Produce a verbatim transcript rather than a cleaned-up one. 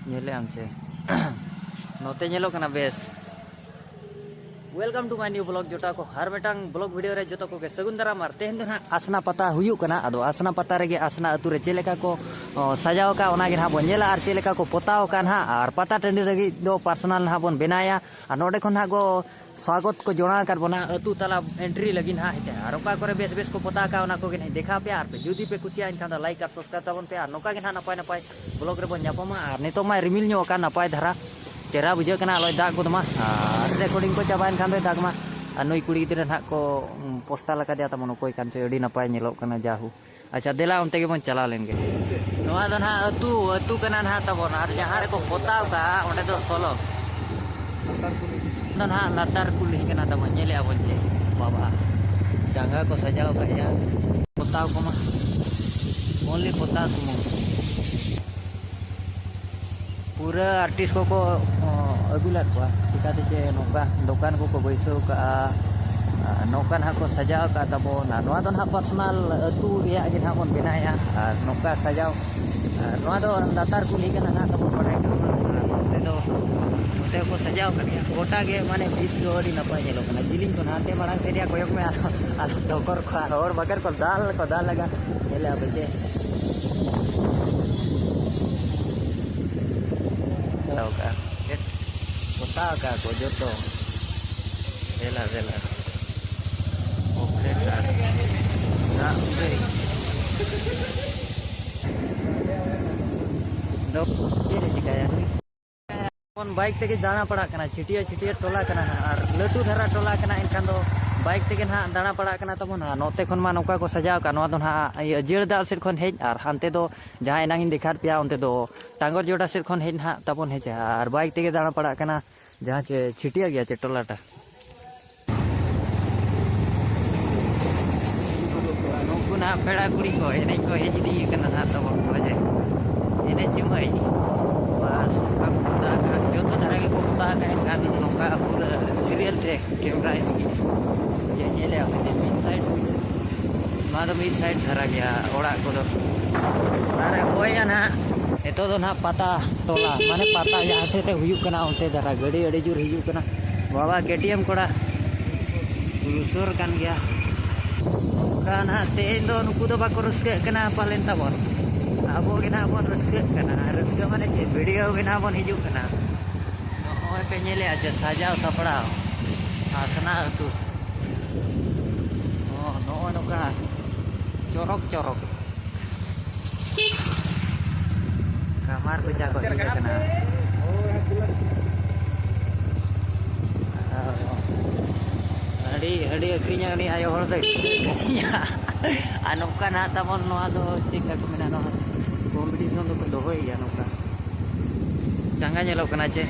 ᱧᱮᱞᱮᱫ ᱟᱢ ᱪᱮ? ᱱᱚᱛᱮ ᱧᱮᱞᱚᱜ ᱠᱟᱱᱟ ᱵᱮᱥ᱾ Welcome to my new vlog᱾ ᱡᱚᱴᱟᱣ ᱠᱚ, ᱦᱟᱨ ᱢᱤᱫᱴᱟᱝ vlog video ᱨᱮ ᱡᱚᱛᱚ ᱠᱚᱜᱮ ᱥᱟᱹᱜᱩᱱ ᱫᱟᱨᱟᱢ᱾ ᱟᱨ ᱛᱮᱦᱮᱧ ᱫᱚ ᱱᱟᱦᱟᱜ ᱟᱥᱱᱟ ᱯᱟᱛᱟ ᱦᱩᱭᱩᱜ ᱠᱟᱱᱟ᱾ ᱟᱫᱚ ᱟᱥᱱᱟ ᱯᱟᱛᱟ ᱨᱮᱜᱮ ᱟᱥᱱᱟ ᱟᱹᱛᱩ ᱨᱮ ᱪᱮᱫ ᱞᱮᱠᱟ ᱠᱚ, ᱚ, ᱥᱟᱡᱟᱣ ᱟᱠᱟᱫ, ᱚᱱᱟ ᱜᱮ ᱱᱟᱦᱟᱜ ᱵᱚᱱ ᱧᱮᱞᱟ᱾ ᱟᱨ ᱪᱮᱫ ᱞᱮᱠᱟ ᱠᱚ ᱯᱚᱛᱟᱣ ᱟᱠᱟᱫ ᱱᱟᱦᱟᱜ, ᱟᱨ ᱯᱟᱛᱟ ᱴᱟᱺᱰᱤ ᱞᱟᱹᱜᱤᱫ ᱫᱚ personal ᱱᱟᱦᱟᱜ ᱵᱚᱱ ᱵᱮᱱᱟᱭᱟ᱾ ᱟᱨ ᱱᱚᱰᱮ ᱠᱷᱚᱱ ᱱᱟᱦᱟᱜ ᱠᱚ ᱥᱣᱟᱜᱚᱛ ᱠᱚ ᱡᱚᱲᱟᱣ ᱟᱠᱟᱫ ᱵᱚᱱᱟ ᱟᱹᱛᱩ ᱛᱟᱞᱟ entry ᱞᱟᱹᱜᱤᱫ ᱱᱟᱦᱟᱜ, ᱦᱮᱸ ᱪᱮ? ᱟᱨ ᱚᱠᱟ ᱠᱚᱨᱮ ᱵᱮᱥ ᱵᱮᱥ ᱠᱚ ᱯᱚᱛᱟᱣ ᱟᱠᱟᱫ, ᱚᱱᱟ ᱠᱚᱜᱮ ᱱᱟᱦᱟᱜ ᱤᱧ ᱫᱮᱠᱷᱟᱣ ᱯᱮᱭᱟ᱾ ᱟᱨ ᱯᱮ ᱡᱩᱫᱤ ᱯᱮ ᱠᱩᱥᱤᱭᱟᱜᱼᱟ, ᱮᱱᱠᱷᱟᱱ ᱫᱚ like ᱟᱨ subscribe ᱛᱟᱵᱚᱱ ᱯᱮ᱾ ᱟᱨ ᱱᱚᱝᱠᱟ ᱜᱮ ᱱᱟᱦᱟᱜ ᱱᱟᱯᱟᱭ ᱱᱟᱯᱟᱭ vlog ᱨᱮᱵᱚᱱ ᱧᱟᱯᱟᱢᱟ᱾ ᱟᱨ ᱱᱤᱛᱚᱜ ᱢᱟ ᱨᱤᱢᱤᱞ ᱧᱚᱜ ᱟᱠᱟᱱ, ᱱᱟᱯᱟᱭ ᱫᱷᱟᱨᱟ ᱪᱮᱦᱨᱟ ᱵᱩᱡᱷᱟᱹᱜ ᱠᱟᱱᱟ, ᱟᱞᱚᱭ ᱫᱟᱜ ᱜᱚᱫ ᱢᱟ᱾ ᱟᱨ recording ᱠᱚ ᱪᱟᱵᱟᱭᱮᱱ ᱠᱷᱟᱱ ᱫᱚᱭ ᱫᱟᱜᱽ ᱢᱟ᱾ ᱟᱨ ᱱᱩᱭ ᱠᱩᱲᱤ ᱜᱤᱫᱽᱨᱟᱹ ᱱᱟᱦᱟᱜ ᱠᱚ, ᱩᱢ, ᱯᱳᱥᱴᱟᱞ ᱟᱠᱟᱫᱮᱭᱟ ᱛᱟᱵᱚᱱ, ᱚᱠᱚᱭ ᱠᱟᱱ ᱪᱚᱭ, ᱟᱹᱰᱤ ᱱᱟᱯᱟᱭ ᱧᱮᱞᱚᱜ ᱠᱟᱱᱟ᱾ ᱡᱟᱦᱩ, ᱟᱪᱪᱷᱟ, ᱫᱮᱞᱟ ᱚᱱᱛᱮ ᱜᱮᱵᱚᱱ ᱪᱟᱞᱟᱣ ᱞᱮᱱ ᱜᱮ᱾ ᱱᱚᱣᱟ ᱫᱚ ᱱᱟᱦᱟᱜ ᱟᱹᱛᱩ, ᱟᱹᱛᱩ ᱠᱟᱱᱟ ᱱᱟᱦᱟᱜ ᱛᱟᱵᱚᱱ, ᱟᱨ ᱡᱟᱦᱟᱸ ᱨᱮᱠᱚ ᱯᱚᱛᱟᱣ ᱠᱟᱜᱼᱟ, ᱚᱸᱰᱮ ᱫᱚ ᱥᱚᱞᱚ᱾ ᱫᱚ ᱱᱟᱦᱟᱜ ᱞᱟᱛᱟᱨ ᱠᱩᱞᱦᱤ ᱠᱟᱱᱟ ᱛᱟᱵᱚᱱ, ᱧᱮᱞᱮᱜᱼᱟ ᱵᱚᱱ ᱪᱮ ᱵᱟᱵᱟ, ᱡᱟᱸᱜᱟ ᱠᱚ ᱥᱟᱡᱟᱣ ᱠᱟᱜᱼᱟ, ᱯᱚᱛᱟᱣ ᱠᱚᱢᱟ, only ᱯᱚᱛᱟᱣ ᱥᱩᱢᱩᱝ᱾ ᱯᱩᱨᱟᱹ artist ᱠᱚᱠᱚ, ᱚ, ᱟᱹᱜᱩ ᱞᱮᱫ ᱠᱚᱣᱟ᱾ ᱪᱤᱠᱟᱹᱛᱮ ᱪᱮ ᱱᱚᱝᱠᱟ ᱫᱚᱠᱟᱱ ᱠᱚᱠᱚ ᱵᱟᱹᱭᱥᱟᱹᱣ ᱠᱟᱜᱼᱟ, ᱟᱨ ᱱᱚᱝᱠᱟ ᱱᱟᱦᱟᱜ ᱠᱚ ᱥᱟᱡᱟᱣ ᱠᱟᱜ ᱛᱟᱵᱚᱱᱟ᱾ ᱱᱚᱣᱟ ᱫᱚ ᱱᱟᱦᱟᱜ personal ᱟᱹᱛᱩ ᱨᱮᱭᱟᱜ ᱜᱮ ᱱᱟᱦᱟᱜ ᱵᱚᱱ ᱵᱮᱱᱟᱣᱮᱫᱼᱟ᱾ ᱟᱨ ᱱᱚᱝᱠᱟ ᱥᱟᱡᱟᱣ, ᱟᱨ ᱱᱚᱣᱟ ᱫᱚ ᱞᱟᱛᱟᱨ ᱠᱩᱞᱦᱤ ᱠᱟᱱᱟ ᱱᱟᱦᱟᱜ ᱛᱟᱵᱚᱱ, ᱵᱟᱰᱟᱭ ᱠᱟᱱᱟ᱾ ᱟᱨ ᱱᱚᱛᱮ ᱫᱚ, ᱱᱚᱛᱮ ᱠᱚ ᱥᱟᱡᱟᱣ ᱠᱟᱜ ᱜᱮᱭᱟ᱾ ᱜᱚᱴᱟ ᱜᱮ ᱢᱟᱱᱮ ᱵᱷᱤᱛ ᱫᱚ ᱟᱹᱰᱤ ᱱᱟᱯᱟᱭ ᱧᱮᱞᱚᱜ ᱠᱟᱱᱟ᱾ ᱡᱤᱞᱤᱧ ᱠᱚ ᱱᱟᱦᱟᱜ ᱢᱟᱲᱟᱝ ᱥᱮᱫ ᱨᱮᱭᱟᱜ ᱠᱚᱭᱚᱜ ᱢᱮ, ᱟᱨ, ᱟᱨ ᱰᱚᱠᱚᱨ ᱠᱚ ᱟᱨ ᱦᱚᱲ ᱵᱟᱜᱮᱨ ᱠᱚ ᱫᱟᱞ ᱠᱚ ᱫᱟᱞ ᱞᱟᱜᱟ᱾ ᱧᱮᱞᱮᱜᱼᱟ ᱯᱮ ᱪᱮ? ᱯᱚᱛᱟᱣ ᱠᱟᱜᱼᱟ᱾ ᱯᱚᱛᱟᱣ ᱠᱟᱜᱼᱟ ᱠᱚ ᱡᱚᱛᱚ᱾ ᱫᱮᱞᱟ, ᱫᱮᱞᱟ᱾ ᱚᱠᱨᱮ ᱠᱟᱨ᱾ ᱫᱟᱜ ᱩᱰᱟᱹᱭ᱾ ᱫᱚ ᱪᱮᱫ ᱮ ᱪᱤᱠᱟᱹᱭᱟ? ᱵᱚᱱ bike ᱛᱮᱜᱮ ᱫᱟᱬᱟ ᱯᱟᱲᱟᱜ ᱠᱟᱱᱟ, ᱪᱷᱤᱴᱭᱟᱹ ᱪᱷᱤᱴᱭᱟᱹ ᱴᱚᱞᱟ ᱠᱟᱱᱟ ᱦᱟᱸᱜ, ᱟᱨ ᱞᱟᱹᱴᱩ ᱫᱷᱟᱨᱟ ᱴᱚᱞᱟ ᱠᱟᱱᱟ, ᱮᱱᱠᱷᱟᱱ ᱫᱚ bike ᱛᱮᱜᱮ ᱱᱟᱦᱟᱜ ᱫᱟᱬᱟ ᱯᱟᱲᱟᱜ ᱠᱟᱱᱟ ᱛᱟᱵᱚᱱ ᱦᱟᱸᱜ᱾ ᱱᱚᱛᱮ ᱠᱷᱚᱱ ᱢᱟ ᱱᱚᱝᱠᱟ ᱠᱚ ᱥᱟᱡᱟᱣ ᱠᱟᱜ, ᱱᱚᱣᱟ ᱫᱚ ᱱᱟᱦᱟᱜ ᱤᱭᱟᱹ ᱡᱟᱹᱲᱫᱟᱜ ᱥᱮᱫ ᱠᱷᱚᱱ ᱦᱮᱡ, ᱟᱨ ᱦᱟᱱᱛᱮ ᱫᱚ ᱡᱟᱦᱟᱸ ᱮᱱᱟᱝ ᱤᱧ ᱫᱮᱠᱷᱟᱣᱟᱫ ᱯᱮᱭᱟ, ᱚᱱᱛᱮ ᱫᱚ ᱴᱟᱸᱜᱚᱨ ᱡᱚᱰᱟ ᱥᱮᱫ ᱠᱷᱚᱱ ᱦᱮᱡ ᱱᱟᱦᱟᱜ ᱛᱟᱵᱚᱱ, ᱦᱮᱸ ᱪᱮ, ᱟᱨ bike ᱛᱮᱜᱮ ᱫᱟᱬᱟ ᱯᱟᱲᱟᱜ ᱠᱟᱱᱟ, ᱡᱟᱦᱟᱸ ᱪᱮ ᱪᱷᱤᱴᱭᱟᱹ ᱜᱮᱭᱟ ᱪᱮ ᱴᱚᱞᱟᱴᱟ᱾ ᱱᱩᱠᱩ ᱱᱟᱦᱟᱜ ᱯᱮᱲᱟ ᱠᱩᱲᱤ ᱠᱚ ᱮᱱᱮᱡ ᱠᱚ ᱦᱮᱡ ᱤᱫᱤ ᱠᱟᱱᱟ ᱱᱟᱦᱟᱜ ᱛᱟᱵᱚᱱ, ᱵᱟᱡᱮ ᱮᱱᱮᱡ ᱡᱩᱢᱟᱹᱭ᱾ ᱵᱟᱥ, ᱱᱚᱝᱠᱟ ᱠᱚ ᱯᱚᱛᱟᱣ ᱟᱠᱟᱫ, ᱡᱚᱛᱚ ᱫᱷᱟᱨᱟ ᱜᱮᱠᱚ ᱯᱚᱛᱟᱣ ᱟᱠᱟᱫ, ᱮᱱᱠᱷᱟᱱ ᱱᱚᱝᱠᱟ ᱯᱩᱨᱟᱹ serial ᱛᱮ camera ᱤᱫᱤ ᱜᱮ ᱧᱮᱞᱮᱜᱼᱟ ᱯᱮ ᱡᱮ ᱢᱤᱫ side, ᱱᱚᱣᱟ ᱫᱚ ᱢᱤᱫ side ᱫᱷᱟᱨᱟ ᱜᱮᱭᱟ ᱚᱲᱟᱜ ᱠᱚᱫᱚ᱾ ᱟᱨ ᱦᱚᱭᱟ ᱱᱟᱦᱟᱜ, ᱱᱤᱛᱚᱜ ᱫᱚ ᱱᱟᱦᱟᱜ ᱯᱟᱛᱟ ᱴᱚᱞᱟ, ᱢᱟᱱᱮ ᱯᱟᱛᱟ ᱡᱟᱦᱟᱸ ᱥᱮᱫ ᱨᱮ ᱦᱩᱭᱩᱜ ᱠᱟᱱᱟ, ᱚᱱᱛᱮ ᱫᱷᱟᱨᱟ ᱜᱟᱹᱰᱤ ᱟᱹᱰᱤ ᱡᱳᱨ ᱦᱤᱡᱩᱜ ᱠᱟᱱᱟ᱾ ᱵᱟᱵᱟ, ᱠᱮ ᱴᱤ ᱮᱢ ᱠᱚᱲᱟ, ᱞᱩᱥᱩᱨ ᱠᱟᱱ ᱜᱮᱭᱟ᱾ ᱱᱚᱝᱠᱟ ᱱᱟᱦᱟᱜ ᱛᱮᱦᱮᱧ ᱫᱚ ᱱᱩᱠᱩ ᱫᱚ ᱵᱟᱠᱚ ᱨᱟᱹᱥᱠᱟᱹᱜ ᱠᱟᱱᱟ ᱯᱟᱞᱮᱱ ᱛᱟᱵᱚᱱ, ᱟᱵᱚ ᱜᱮ ᱱᱟᱦᱟᱜ ᱵᱚᱱ ᱨᱟᱹᱥᱠᱟᱹᱜ ᱠᱟᱱᱟ᱾ ᱨᱟᱹᱥᱠᱟᱹ ᱢᱟᱱᱮ ᱪᱮᱫ? ᱵᱷᱤᱰᱤᱭᱳ ᱜᱮ ᱱᱟᱦᱟᱜ ᱵᱚᱱ ᱦᱤᱡᱩᱜ ᱠᱟᱱᱟ᱾ ᱱᱚᱜᱼᱚᱭ ᱯᱮ ᱧᱮᱞᱮᱜᱼᱟ ᱡᱮ ᱥᱟᱡᱟᱣ ᱥᱟᱯᱲᱟᱣ ᱦᱟᱥᱱᱟ ᱟᱹᱛᱩ᱾ ᱦᱚᱸ, ᱱᱚᱜᱼᱚᱭ ᱱᱚᱝᱠᱟ ᱪᱚᱨᱚᱠ ᱪᱚᱨᱚᱠ᱾ ᱠᱟᱢᱟᱨ ᱠᱚᱪᱟ ᱠᱚ ᱦᱮᱡ ᱟᱠᱟᱱᱟ᱾ ᱟᱹᱰᱤ, ᱟᱹᱰᱤ ᱟᱹᱠᱷᱨᱤᱧᱟ ᱩᱱᱤ ᱟᱭᱳ ᱦᱚᱲ ᱫᱚᱭ ᱴᱷᱤᱠᱟᱹᱜ ᱠᱟᱫᱤᱧᱟ᱾ ᱟᱨ ᱱᱚᱝᱠᱟ ᱱᱟᱦᱟᱜ ᱛᱟᱵᱚᱱ ᱱᱚᱣᱟ ᱫᱚ ᱪᱮᱫ ᱞᱮᱠᱟ ᱠᱚ ᱢᱮᱱᱟ, ᱱᱚᱣᱟ ᱠᱚᱢᱯᱤᱴᱤᱥᱚᱱ ᱫᱚᱠᱚ ᱫᱚᱦᱚᱭ ᱜᱮᱭᱟ ᱱᱚᱝᱠᱟ᱾ ᱪᱟᱸᱜᱟ ᱧᱮᱞᱚᱜ ᱠᱟᱱᱟ ᱪᱮ?